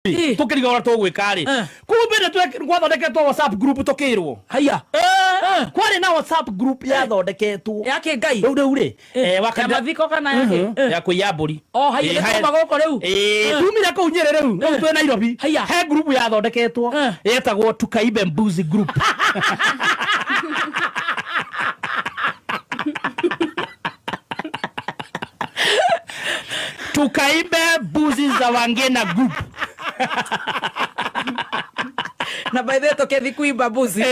Tukiriga ũrĩa tũgwĩka rĩ, kumbe nĩ gwathondeketwo WhatsApp group tũkĩrwo. Haya. Kwarĩ na WhatsApp group yathondeketwo. Yake Ngai. Rĩu rĩu rĩ, Ya wakanitha mathiko kana yake? Ya kũiya mbũri. Oh, haya, Eh, nĩ haya. kuma gũkũ rĩu. Tumire kũu Nyĩrĩ rĩu, rĩu twĩ Nairobi. Haya. He group yathondeketwo yetagwo Tukaibe Mbuzi Group. Tukaibe Mbuzi za Wangena Group. Na by the way tukithi kuimba mbuzi,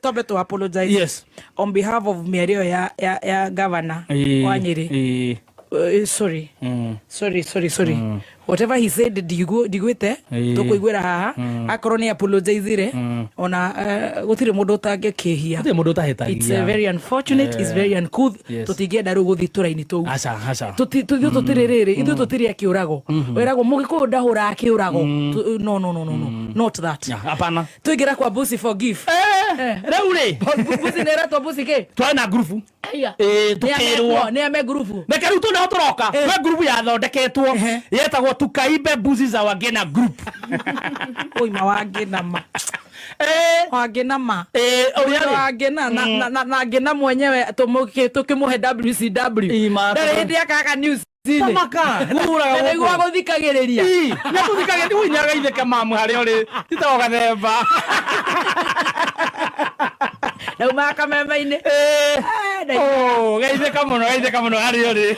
twambe tu apologize on behalf of mĩario ya governor wa Nyĩrĩ. Sorry. Sorry, sorry, sorry. Whatever he said, ndigwĩte, tũkũiguĩra haha. Akorwo nĩ apologizire, ona gũtirĩ mũndũ ũtangĩkĩhia. Gũtirĩ mũndũ ũtahĩtagia. It's very unfortunate, it's very uncouth. Tũtingĩenda rĩu gũthiĩ tũraini tũu. Aca, aca. Ithuĩ tũtirĩ rĩrĩ, ithuĩ tũtirĩ a kĩũrago. Wĩragwo mũgĩkũyũ ndahũraga kĩũrago. No, no, no, no, no. Not that. Yeah, hapana. Tũingĩra kwa Mbuzi forgive. Rĩu rĩ, Mbuzi nĩ ĩretwo Mbuzi kĩ? twarĩ na ngurubu. Aya. Tukĩrwo. Nĩ ame ngurubu. Reke rĩu tũneho tũroka. Kwĩ ngurubu yathondeketwo yetagwo Tukaibe Mbuzi za Wangena Group. Oima Wangena ma. Wangena ma. Ũrĩa rĩ? Wangena na Ngina mwenyewe tũkĩmũhe WCW. Ima- Ndarĩ hĩndĩ akaga news inĩ. Tamaka, ngũraga Na nĩguo gũkũ. agũthikagĩrĩria. Ii, nĩatũthikagĩrĩria, ui, nĩagaithĩka mamu harĩa ũrĩ. Titagwo gathemba. Naumaga kameme-inĩ. Oh, geithĩka mũno, geithĩka mũno harĩa ũrĩ.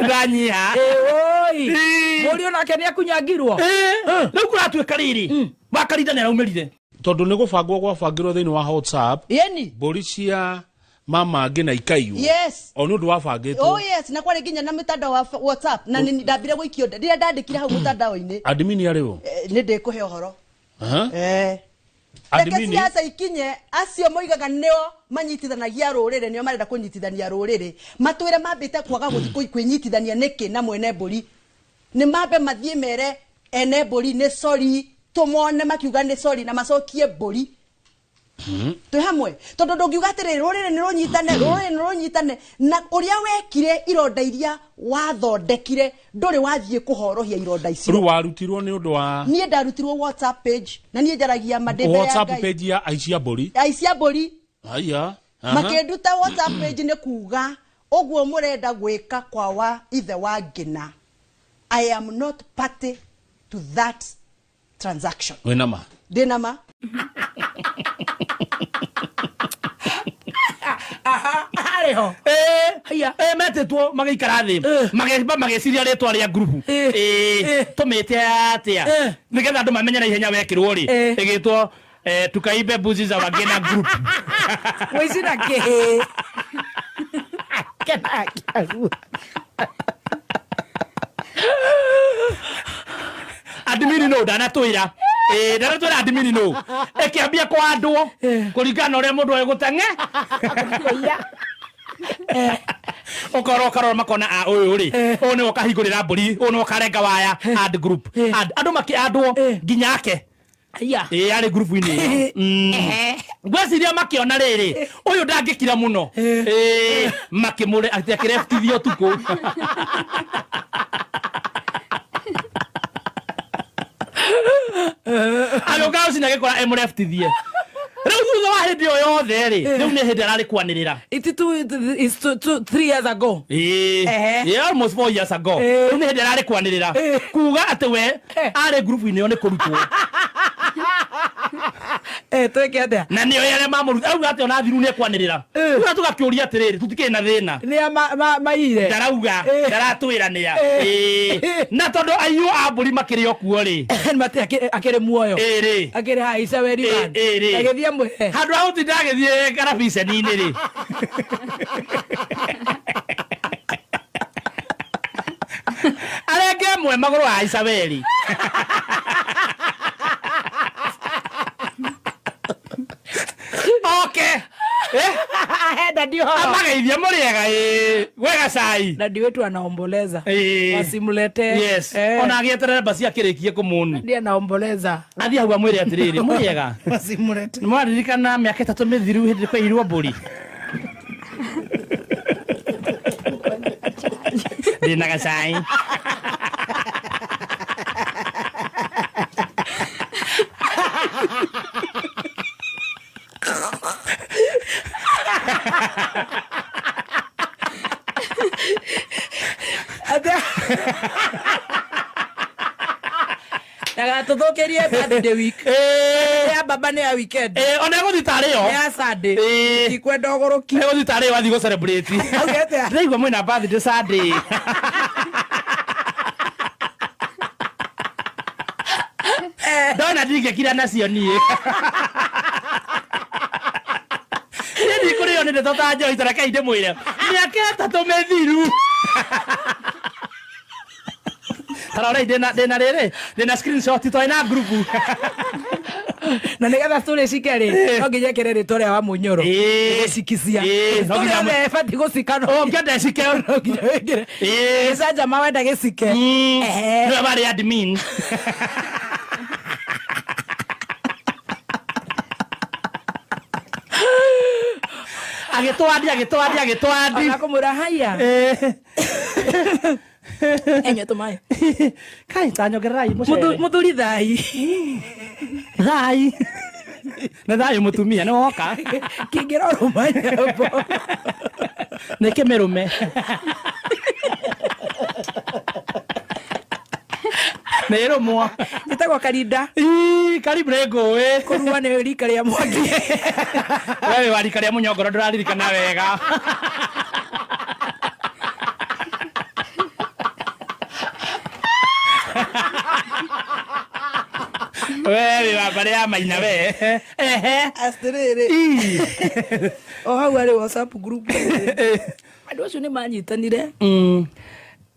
Ndanyiha. Oi. Ii. Mũriũ nake nĩakunyangirwo. Rĩu kũratuĩka rĩrĩ, Wakarinda nĩaraumĩrire. Tondũ nĩ gũbangwo gwabangirwo thĩinĩ wa WhatsApp, Yeni. mbũri cia mama ngĩ na ikaiywo. O nĩ ũndũ wabangĩtwo. Oh yes, na kwarĩ nginya na mĩtandao wa WhatsApp na nĩ ndambire gũikio rĩrĩa ndandĩkire hau mũtandao-inĩ. Admin arĩ ũ? Nĩ ndĩkũhe ũhoro. Aha. Reke Admin siasa ikinye, acio moigaga nĩo manyitithanagia rũrĩrĩ, nĩo marenda kũnyitithania rũrĩrĩ, matwĩre mambĩte kwaga gũthiĩ kwĩnyitithania nĩkĩ na mwene mbũri. Nĩ mambe mathiĩ mere ene mbũri nĩ sorry, tũmone makiuga nĩ sorry na macokie mbũri. Twĩ hamwe, tondũ ndũngiuga atĩrĩrĩ rũrĩrĩ nĩ rũnyitane, rũrĩrĩ nĩ rũnyitane, na ũrĩa wekire ironda iria wathondekire ndũrĩ wathiĩ kũhorohia ironda icio. Rĩu warutirwo nĩ ũndũ wa Niĩ ndarutirwo WhatsApp page na niĩ njaragia ma ndĩ mbere ya WhatsApp Ngai. page ya aici a mbũri. Aici a mbũri. Haya. Aha. Makĩnduta WhatsApp page nĩ kuga ũguo mũrenda gwĩka kwa wa ithe wa Ngina. I am not party to that transaction. Wĩna ma? Ndĩna ma. Arĩ ho. Haya. Metĩtwo magĩikara thĩ. Magĩamba magĩciria rĩtwa rĩa ngurubu. Tũmĩte atĩa? Nĩgetha andũ mamenye na ihenya wekĩrwo rĩ. Ĩgĩtwo, Tukaibe Mbuzi za Wangena Group. Mũici na kĩhĩ. Kena kĩaru. Admin no ndanatwĩra. Ndanatwĩra admin no. Ĩkĩambia kwandwo kũringana na ũrĩa mũndũ egũteng'e. Ũkorwo ũkarora makona a ũyũ rĩ, ũyũ nĩwe ũkahingũrĩra mbũri, ũyũ nĩwe ũkarenga waya, ad group. Ad, andũ makĩandwo nginya ake. Aya. Arĩ group-inĩ ĩyo. Ngwĩciria makĩona rĩrĩ, ũyũ ndangĩkira mũno. Makĩmũre, atĩ akĩrebutithio ũtukũ. Agĩũka rũcinĩ agĩkora emũrebutithie. Rĩu thutha wa hĩndĩ ĩyo yothe rĩ, rĩu nĩ hĩndĩ ararĩ kwanĩrĩra. It is two, it's two, two, 3 years ago. Almost 4 years ago. Rĩu nĩ hĩndĩ ararĩ kwanĩrĩra. Kuga atĩ we arĩ group-inĩ ĩyo nĩ kũrutwo. Twĩke atĩa? Na nĩo arĩa mamũruta. Auga atĩ ona thiru nĩ ekwanĩrĩra. Rĩu tũgakĩũria atĩrĩrĩ, tũtikĩrĩ na thĩna. Nĩ a maire. Ndarauga, ndaratwĩra nĩ a. Na tondũ aiyũ a mbũri makĩrĩ o kuo rĩ. Nĩ mate akĩrĩ muoyo. Rĩ. Akĩrĩ haha Icaweri man. Rĩ. Agĩthiĩ amũhe. Handũ ha gũtinda agĩthiĩ karabiceni-inĩ rĩ. Arenge ĩmwe magũrũ ha Icaweri. Okay. Dadi hao. Amageithie mũrĩega, wega cai. Dadi wetu anaomboleza. Wasimletee. Yes. Ona agĩeterera basi akĩrĩkie kũmũni. Ndiye anaomboleza. Athiĩ hau amwĩre atĩrĩrĩ, mũrĩega. Wasimletee. Nĩ mwaririkana mĩaka 3 mĩthiru hĩndĩ kwairwo mbũri. Ndĩna gacai. Ndagatũthũkĩrie birthday week. Ya baba nĩ ya weekend. Ona egũthiĩ tarĩ yo. Nĩ ya Sunday. Ndikwenda ũgũrũki. Egũthiĩ tarĩ yo athiĩ gũ celebrate. Auge atĩa? Ndĩraigua mwĩna birthday Sunday. Ndona ndingĩkira nacio niĩ. Niĩ ndikũrĩo nĩ ndeto ta njohi ta rekei ndĩmwĩre. Mĩaka 3 mĩthiru. Tarora ndĩna rĩrĩ, ndĩna screenshot twarĩ na group. Na nĩgetha story cike rĩ, no nginya ĩkĩre rĩtwa rĩa Wamunyoro. Gũcikisia. No nginya Story ĩbatiĩ gũcika no. Ũngĩenda ĩcike no nginya wĩkĩre. Gĩcanjama wenda gĩcike. Nĩwe warĩ admin. Agĩtwandi. Ona kũmwĩra haya. Enyua tũmaĩ. Kai ta nyongererai mũcere. Mũthuri thai. Thai. Nĩ thayũ mũtumia nĩ woka. Kĩngĩra rũma nyambo. Nĩ kĩmĩrũme. Nĩ ĩrũmwo. Njĩtagwo Karinda. Ii, karibu nĩ ngũĩ. Kũrua nĩ rika rĩa Mwangi. We wĩ wa rika rĩa Mũnyongoro ndũraririkana wega. We wa mbarĩ ya Maina we. Ehe. Atĩrĩrĩ. O hau arĩ WhatsApp group. Andũ acio nĩ manyitanire.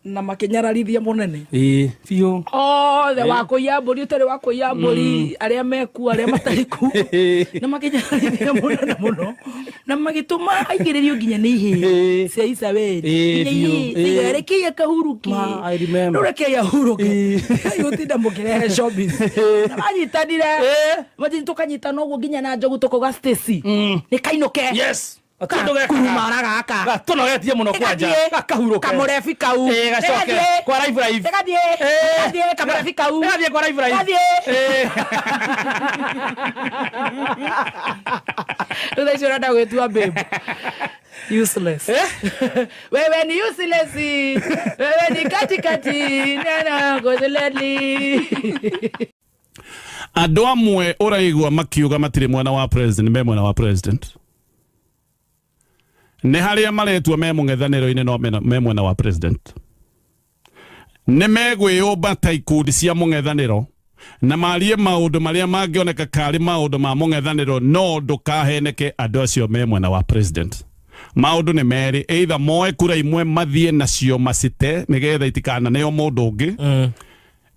Na makĩnyararithia mũnene. Biũ. Othe wa kũiya mbũri ũtarĩ wa kũiya mbũri, arĩa mekuo arĩa matarĩ kuo. Na makĩnyararithia mũnene mũno. Na magĩtũma aigĩrĩrio nginya nĩ ihĩĩ cia Isabeli. Nginya ihĩĩ rekei akahuruke. I remember. Rĩu rekei ahuruke. Gũtinda mũkĩrehe showbiz. Na manyitanire. Imagine tũkanyitana ũguo nginya na njogu tũkauga Stacy. Nĩ kainũke. Yes. Kurumara gaka. Gatunogetie muno kwanja. Gakahuruke. Kamurebi kau. Gacoke kwa live live. Gathiĩ. Kamurebi kau. Gathiĩ kwa live live. Gathiĩ. Rĩu thaa ici ũrenda gwĩtua babe. Useless. Wewe ni useless. Wewe ni katikati. Nana gozeleli. Andũ amwe ũraigua makiuga matirĩ mwena wa president, me mwena wa president. Nĩ harĩa maretua me mũng'ethanĩro-inĩ no me mwena wa president. Nĩ megwĩyũmba ta ikundi cia mũng'ethanĩro na marie maũndũ marĩa mangĩoneka karĩ maũndũ ma mũng'ethanĩro, no ndũkaheneke andũ acio me mwena wa president. Maũndũ nĩ merĩ, either moe kura imwe mathiĩ nacio macite nĩgetha itikananeo mũndũ ũngĩ.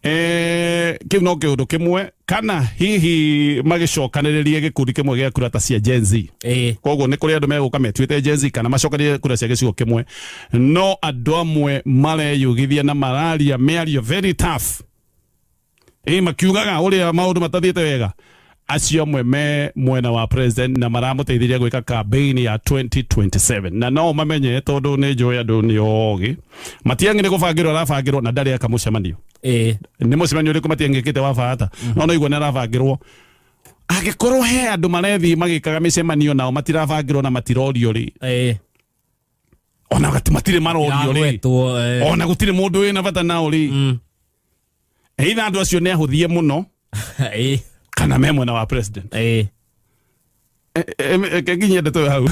Kĩu no kĩũndũ kĩmwe, kana hihi magĩcokanĩrĩrie gĩkundi kĩmwe gĩa kura ta cia Gen Z. Koguo nĩ kũrĩ andũ megũka metuĩte Gen Z kana macokanĩrĩrie kura cia gĩcigo kĩmwe, no andũ amwe mareyugithia na mararia mĩario very tough. Makiugaga ũrĩa maũndũ matathiĩte wega. Acio amwe me mwena wa president na maramũteithirie gwĩka campaign ya 2027. Na no mamenye tondũ nĩ njũĩ andũ nĩ ogĩ. Matiang'i nĩ gũbangĩrwo arabangĩrwo na ndarĩ eka mũcemanio. Nĩ mũcemanio ũrĩkũ matiangĩkĩte wa bata. No no igua nĩ arabangĩrwo. Angĩkorwo he andũ marethiĩ magĩkaga mĩcemanio nao matirabangĩrwo na matirorio rĩ. Ona matirĩ marorio rĩ. Ona gũtirĩ mũndũ wĩna bata nao rĩ. Either andũ acio nĩ ahũthie mũno. Kana me mwena wa president. Nginya ndeto hau.